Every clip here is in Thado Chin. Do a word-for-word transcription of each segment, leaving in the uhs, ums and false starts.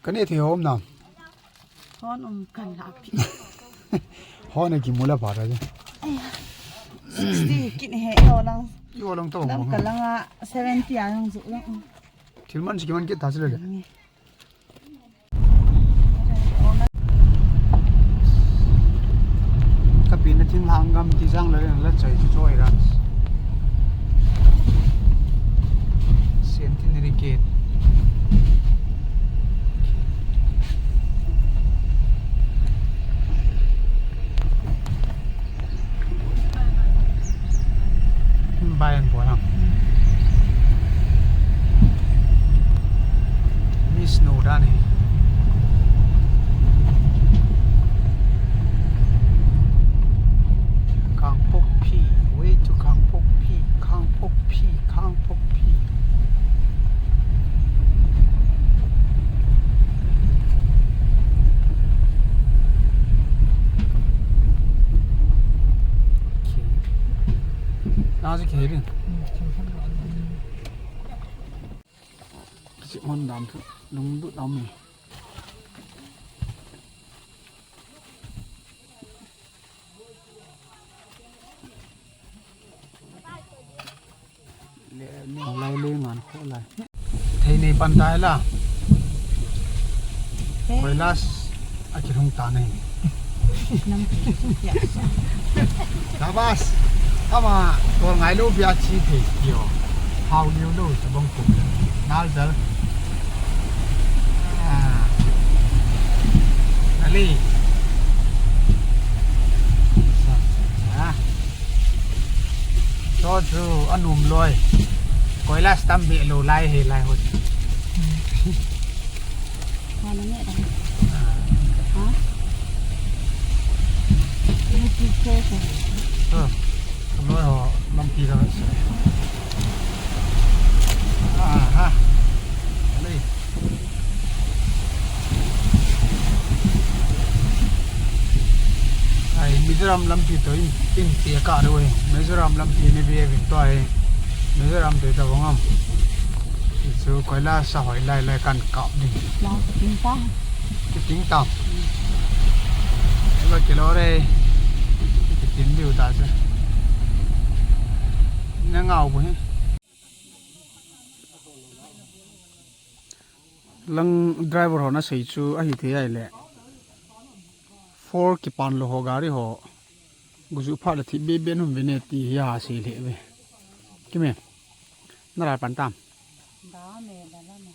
Ka ne thei hom na. Hon um kan la pi. Hon a ki mula pa ra je. Sixty kin he o lang. Yo lang to. Lam ka lang a seventy a lang zu lang. Thil man si ki man ki ta si le le. Ka pi na thinglhang gam ti jang la len la choi chu choi ran. Centenary Gate. Bai an pua lam. Miss no dan hi. Kangpokpi, way to Kangpokpi, Kangpokpi, Kangpokpi. Okay. Nang si kei rin. Kasi man dam tu, lungdut dam ni. Le, le, lai le ngan kho lai. Thei nei pan tai la. Koilas a kilhung ta nei. Shabas. Ama, tol ngai lo bia chi thei kio. Hau liu lo, chabang kum. Nal jal. Ah. Ali. Sa, sa, sa. Cho chu anum loi. Koilas tam be lo lai he lai ho. Ha, na ne da. Ha? Ni ti ke ko. Ha. Loi ho lampi la se. Aha. Alai. Ai, Mizoram lampi to in, in te ka ro e. Mizoram lampi ni be vin to ai. Mizoram te ta bang am. Chu koila sa hoi lai lai kan kap ding. Lang ka ting ta. Ka ting ta. Lo ke lo re. Ka ting diu ta se. Na ngau bu he. Lang driver ho na sei chu ahi thei ai le. Four kipan lo ho gari ho. Guju phat le thi be be num ve ne ti hi a sei le ve. Kime. Na ra pan tam. Da me da la me.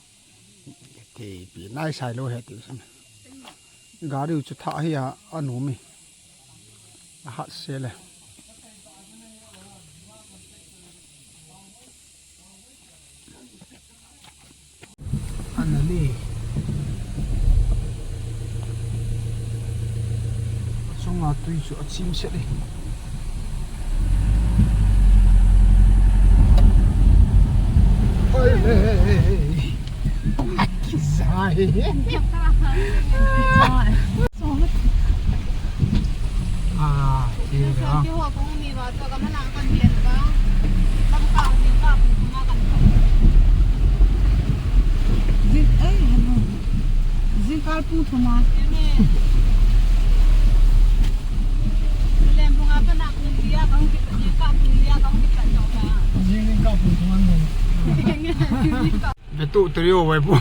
Te pi nai sai lo he ti san. Gari u chu tha hi a, a nu mi. A hat se le. Ana le. Chunga tui chu a chim se le. Oi, hey, hey, hey, hey. Kizai. Ah, ti a. Jing, eh, hello. Jingkah pung thum a. Jing, jingkah pung thum a. Ve tu trio vai pu.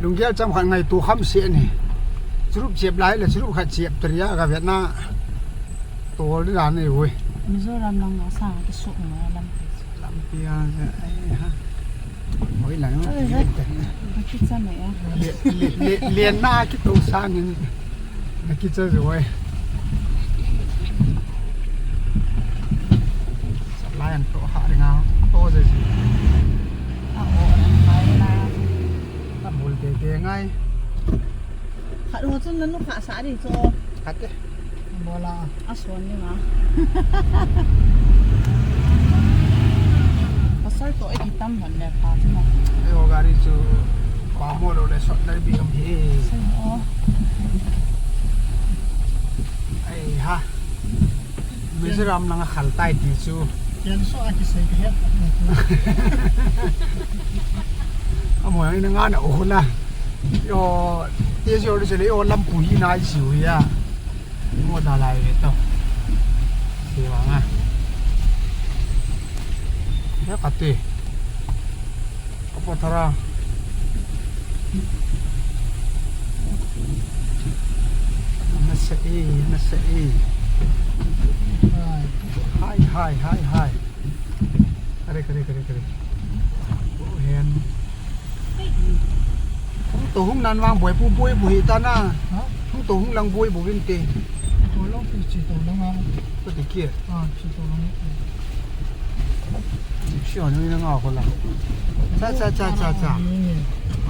Lunggel cham khat ngaito kham se ni. Churup chep lai le churup khat chep tria ka ve na. Tol di dan nei oi. Mizoram lang a sa ki su ma lampi. Lampi a ai ha. Oi lang. Oi, le, le, le, le na ki to sa ni. Na ki cha oi. Sa lai an to ha ri nga. To je ji. A o an mai la. Ta bul te te ngai. Khat ho chun nanu kha sa di chu. Khat te. Bola. A son ni ma. Pasal to e ki tam han le pa chu ma. Ei ho gari chu pa mo lo le sot na bi am he. Sai o. Ai ha. Mizoram lang a khal tai ti chu. Ken so a ki sei ka het. A mo yang ina nga na o la. Yo, te jo de le yo lampu hi nai siu ya. Mo da lai ve to. Se wa nga. Ya ka te. Apo thara. Nasa e, nasa e. Hai, hai, hai, hai. Kare, kare, kare, kare. Oh, hen. Hung to hung nan vang boi pu boi boi ta na. Ha? Hung to hung lang boi boi vin te. To long pi chi to long a. Ko ti kia. Ah, chi to long. Chi on ni nga ko la. Cha, cha, cha, cha, cha. Ni.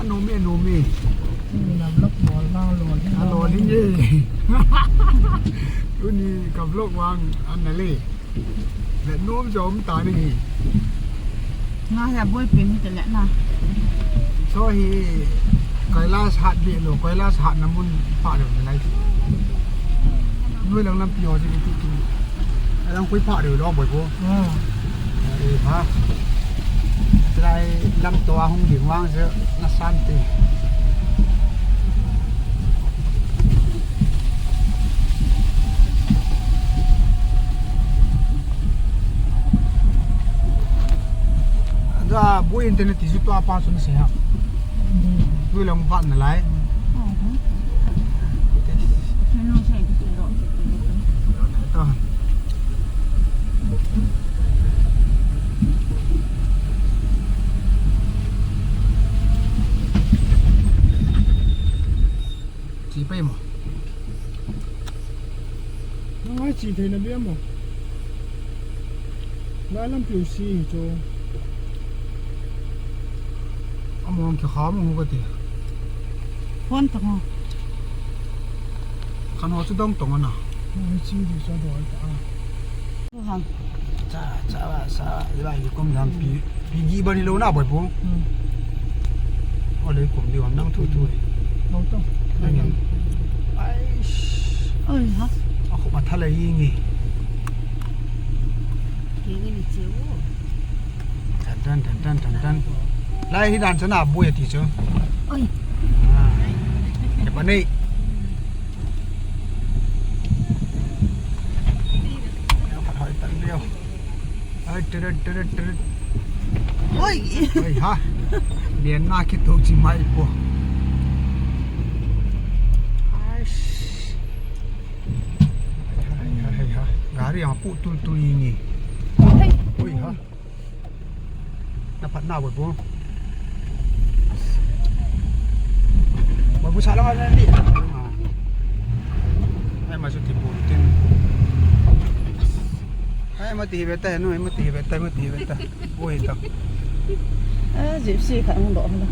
Ano me, ano me. Ni na vlog bol vang lo ni. Alo ni ye. Tuni ka vlog vang an na le. Le nom jom ta ni hi. Nga he boi pen hi te le na. Cho hi Kailas hat be lo, Kailas hat na mun pha lo lai. Noi lang lampi ho ji ti ti. Lang koi pha lo lo boi ko. Hmm. E ha. Lai lam to a hung ding vang je na san ti. Ada bu internet ti ju tua pa sun se ha. Bu lang vat na lai. Chi pai mo. Ngai chi thei na bia mo. Lai lampi u si chu. Among ki kha mo ka ti. Phone to mo. Khan ho chu dong tong ana. Ngai chi di sa do ta. Cha, cha, sa, lai ni kum dam pi, pi gi bani lo na boi pu. Hmm. O le kum di wam nang thu thu. Lo to. Nang yan. Ai. Oi, ha. A khu ma tha le yi ngi. Ki ngi ni che wo. Tan, tan, tan, tan, tan, tan. Lai hi dan cha na boi ti chu. Oi. Ah. Ke pa nei. Phat hoi tan leo. Ai, teret, teret, teret. Oi. Oi, ha. Lian na ki to chi mai po. Ai. Ai, ai, ai, ai. Gari ang pu tul tul ini. Oi, ha. Na phat na boi pu. Boi pu sa lang na ni. Ai, ma su ti pu tin. Ai, ma ti hi beta, no, ma ti hi beta, ma ti hi beta. Oi, ta. Ah, Gypsy khat hung doh hala.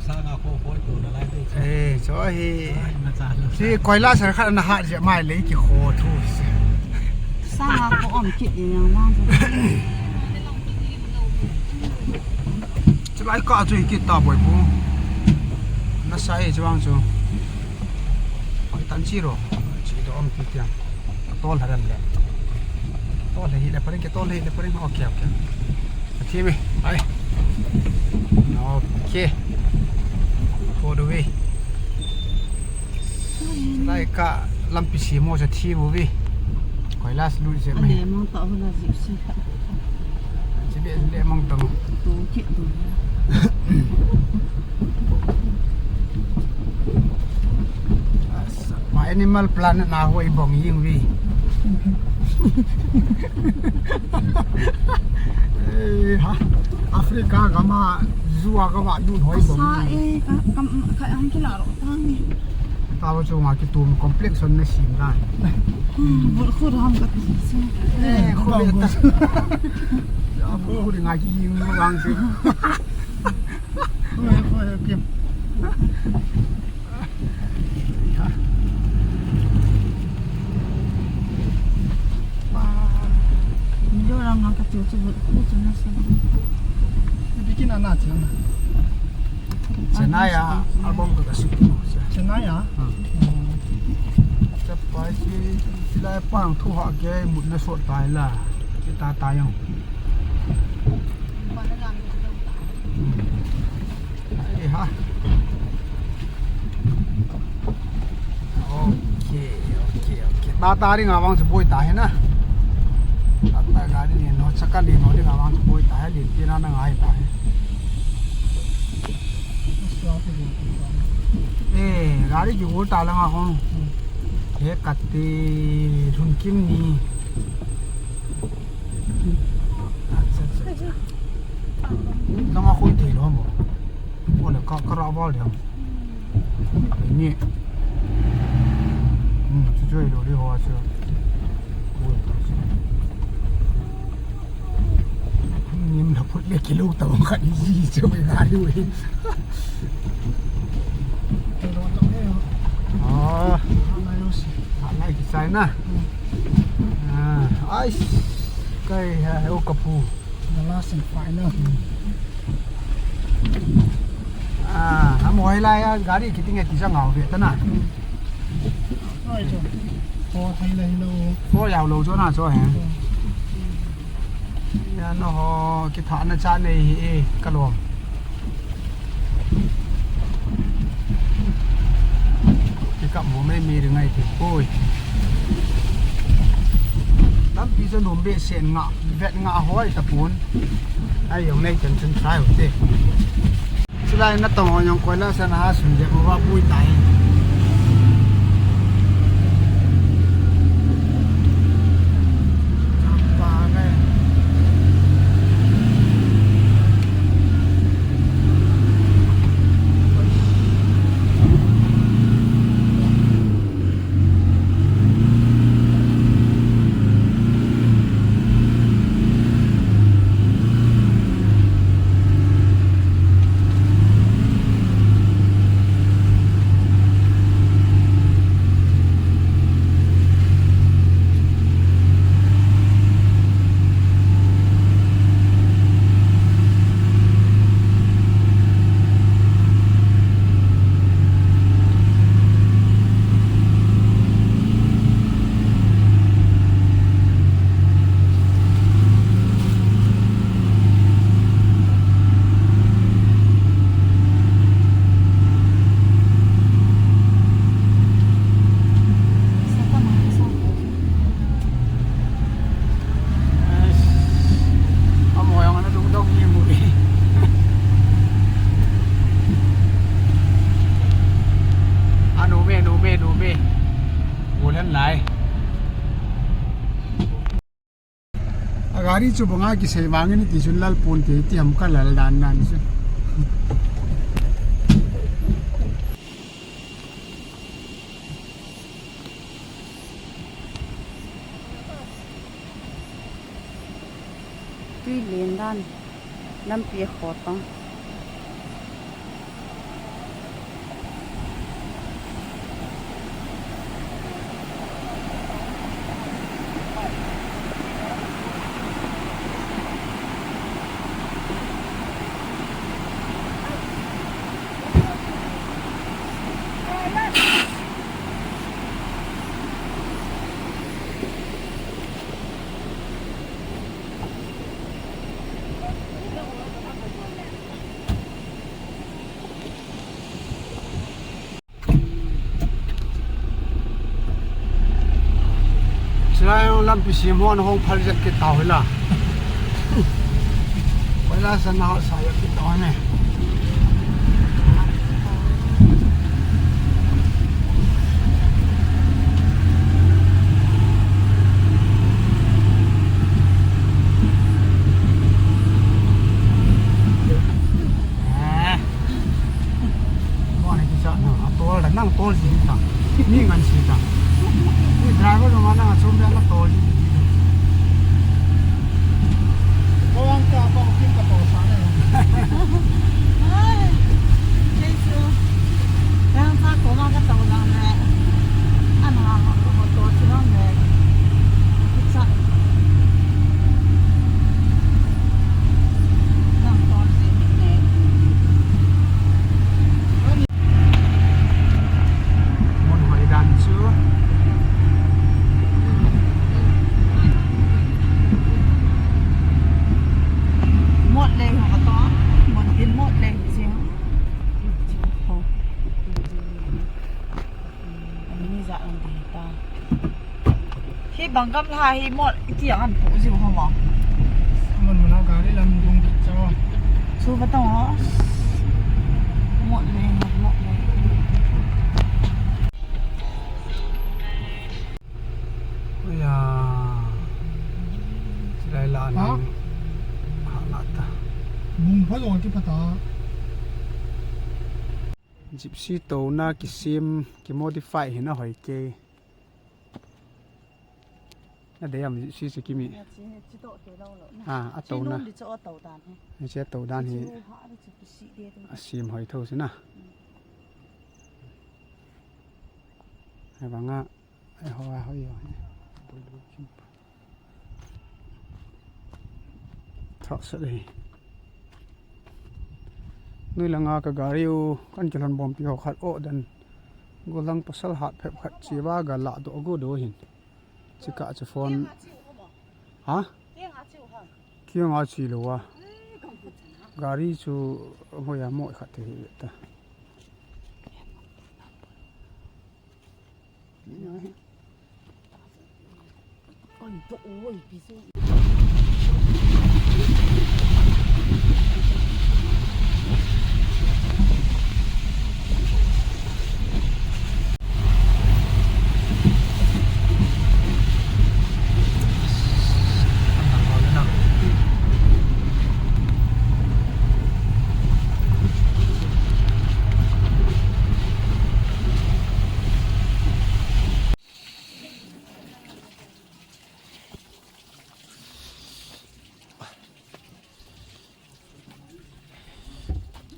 Sanga kho kho tu na lai te. Eh, so hi. Ai, na cha lo. Si koila sar khat na hat je mai le ki kho thu. Sanga kho om kit ni yang ma. Chulai ka chu kit ta boi pu. Na sa e chuang chu. Oi tan chi ro. Chi to om kit tiang. Tol haran le. Tol hi le paring ke tol hi le paring. Okay, okay. Athi me. Ai. Okay. All the way. Lai ka lampi si mo sa thi mo vi. Koilas lu se me. Ale mo ta ho la Gypsy khat. Chi be le mong tang. Tu ki tu. Asa, ma Animal Planet na hoi bong ying vi. Eh, ha. Africa gam a, zoo a gam a, lut hoi bong. Sa e, ka, ka, ka, ang kila ro tang ni. Tawa chunga kitum complexion na sim dan. Bul khu ram ka ti si. Eh, khu ram ta. Ya, bul khu ri nga ki ying lu gang si. Khu, khu, kim. Mizoram lang ka chu chu bul khu chu na sa. Bikin ana chana. Chennai a album ka ka shoot mo siya. Chennai a? Hmm. Hmm. Chapa si, sila pang thu ha ke mut na sot tai la. Kita tayong. Hmm. Okay, okay, okay. Tata ring avang chu boi ta hi na. Tata gari len ho, chaka len ho ring avang chu boi ta hi, len pi na na ngai ta hi. Eh, gari ki ul ta langa hong. He kati lhun kim ni. Acha, acha, acha. Langa khoi thei lo mo. Ole ka, ka ra bal diam. Ni. Hmm, chu chu lo ri ho chu. Nim la phut le kilo ta bang khat ji chu ga ri we. Ah. Lai ki sai na. Ah, ai. Kai ha, o kapu. The last and final. Ah, ham hoi lai a, gari kiting e ti jang au ve ta na. Ai cho. Ko thai lai lo. Ko yau lo cho na cho he. Ya no ho, kitha na cha nei hi e, ka lom. Kikap mo mai mi ri ngai ti poi. Lampi chu nom behseh nga, vet nga hoi tapon. Ai, jong nei chen chen try u te. Chulai natong ho jong koila san ha sun je mo va pui tai. Chapa ngai. Amo jong ana lungdong ni mu e. A, nom e, nom e, nom e. Bol hen lai. A gari chu banga kisei vangin ti chun lal pon te ti ham ka lal dan dan chu. Tui len dan, lampi a kho tong. Chulai lampi sem ho ana hong phal jep kit tau hi la. Koila san na sa jep kit tau ne. Eh. Mo na kisa na, a tol da, nang tol ji ta. Mi ngan ji ta. Ni driver lo ma na chom da na tol ji. Ko ang ka, ko kin ka tol sa na. Ai. Jesu. Ang sa ko ma ka tol lang na. Ana ko tol ji lang na. Kisa. Nang tol ji na. Mun hoi dan chu. Mot le ho ka to. Mun din mot Bang gamla hi mot iti ang an pu jiu ho mo. Mun mun a gari lam dung ki chaw. Chu ba tong ho. Mot le, mot le. Oi ya. Chilai la. Ha? Nang. Ha la ta. Bung pha jong ki pha ta. Gypsy tona kisem, kimodify hina hoi ke. Na dei am Gypsy chu kimi. Chi, chi to te lo lo na. Ah, a tona. Chi nom di chu a to dan hi. Chi a to dan hi. Chi ha di chu ki si de tu. A sem hoi tho si na. Hai banga. Ai ho, ai ho, ai ho. Thah sa dei. Noi langa ka gari u, kan kilhon bompi ho khat o dan. Golang pasal hat phep khat chiva ga la do go do hin. Chika chu phone. Ha? Kiang a chi lo a. Gari chu hoiya mo khat te hi ta.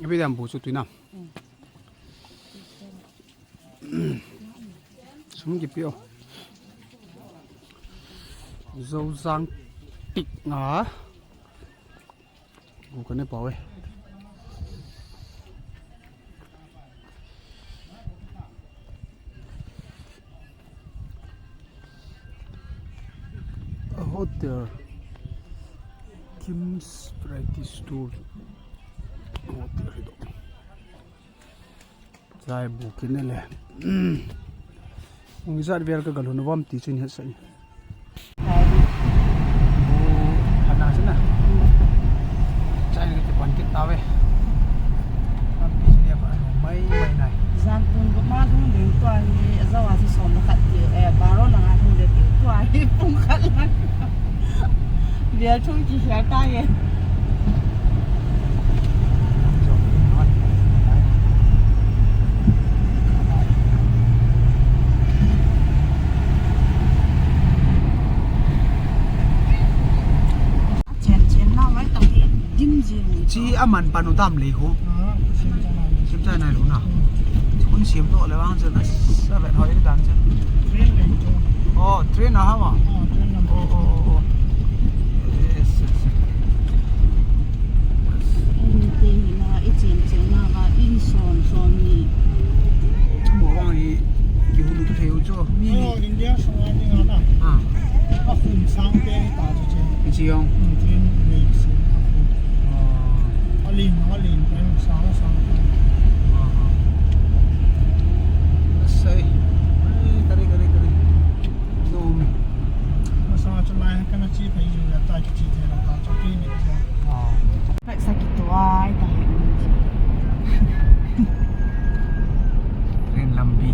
Ipi dam bu chu tuina. Sum kipe o. Zozang tik nga. Gu ka ne pau e. A hotel. Kim's Variety Store. Hotel hi do. Chai bu kin le. Ung ijat vel ka galhun avom ti chu in het sah in. Bu hana chu na. Chai ni ka pan kit ta ve. Lampi chu dia pa mai mai nai. Jan tun bu ma thung ding tua hi, ajawa chu som khat ti, eh, baro na nga thung ding tua hi pung khat lang. Bia thung ki hia ta ye. Chen chen na mai ta hi dim ji ni. Chi aman panu tam le ho. Sim chai nai lo na. Hun sim to le wang chen a sa vet hoi dan chen. Train le to. Oh, train a ha ma. Oh, train na. Oh, oh, oh, oh. Yes, yes. Ni te hi na i chen chen na ga in som som ni. Mo wang hi ki hulu tu thei u cho. Mi. Oh, India song a ni nga na. Ah. A khum sang te ni ta chu chen. Chi yong. Hmm, train le si. Oh. Alin, alin, pen sang, sang. Aha. Nasai. Ai, kari, kari, kari. Dum. Masa chu lai kana chi phai ju la ta ki chi the la ta cho ki ni. Ah. Pai sa ki tuai ta he. Train lampi.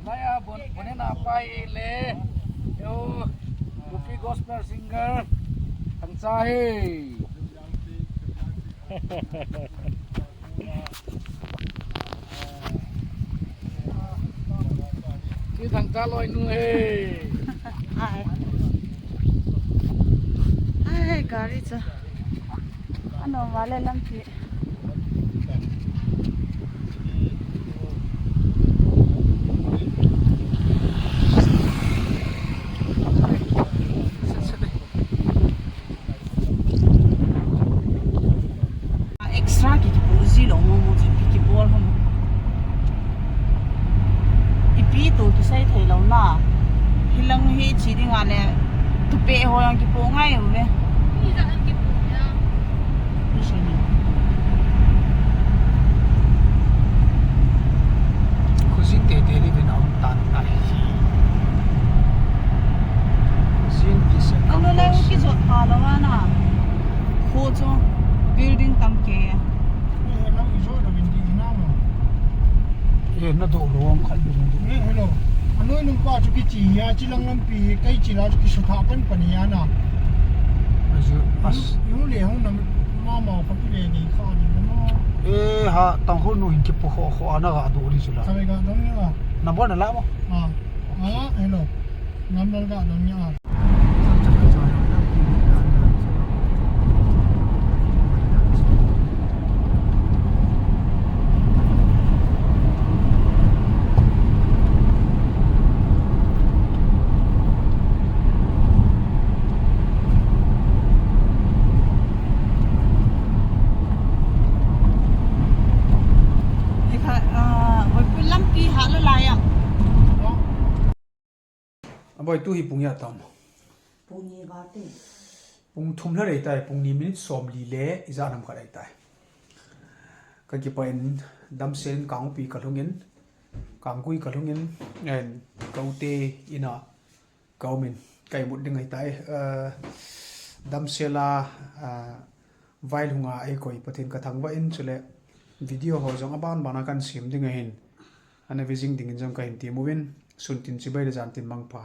Laya bon, bonena pai le. Yo, Kuki gospel singer. Thangcha he. Ki Thangcha loinu he. Ai. Ai, gari cha. Ano, vale lampi. Extra ki, kipu ji lou mo mo ji pi kibol ham. Ipi to kisei thei lou na. Hilang hi chi ding a le tupe ho jong kipu ngai uve. Ni jat jong kipu ya. Ni sei ni. Khojin tete ni vin aum tan tai. Khojin kisa. Ano le kijot pha lou ana. Kho chu building tam ke. Eh, lang ijo da vin di na mo. Eh, na do lo ang khat ding. Eh, hello. Anoi nung pa chu kichi ya, chi lang lampi, kai chi la chu kisutha pan pan ya na. Azu, as. Yu le hung nam ma ma pa pi le ni kha ni mo. Eh, ha, Tangkhul nu hin kipu kho kho ana ga do ri chu la. Sa le ga dong ni a. Na bo na la mo. Ah. Ah, hello. Ngam lal ga dong ni a. Ni kha, ah, Boipui lampi ha la lai am. Aboi, tu hi pung ijat tam? Pung ni val te. Pung thum lha rei tai, pung ni minute som li le ijat nam khat rei tai. Ka kipah in damsel in Kangpokpi ka lhung in, Kanggui ka lhung in, and ka u te in a ka um in, ka imut ding ahi tai. Eh, damsel a, eh, vailhung a eikoi Pathen ka thangvah in, chule video ho jong aban ban a kan sem ding ahin, ana visit ding in jong ka hin ti uvin, sun tin chibai le jan tin mangpha.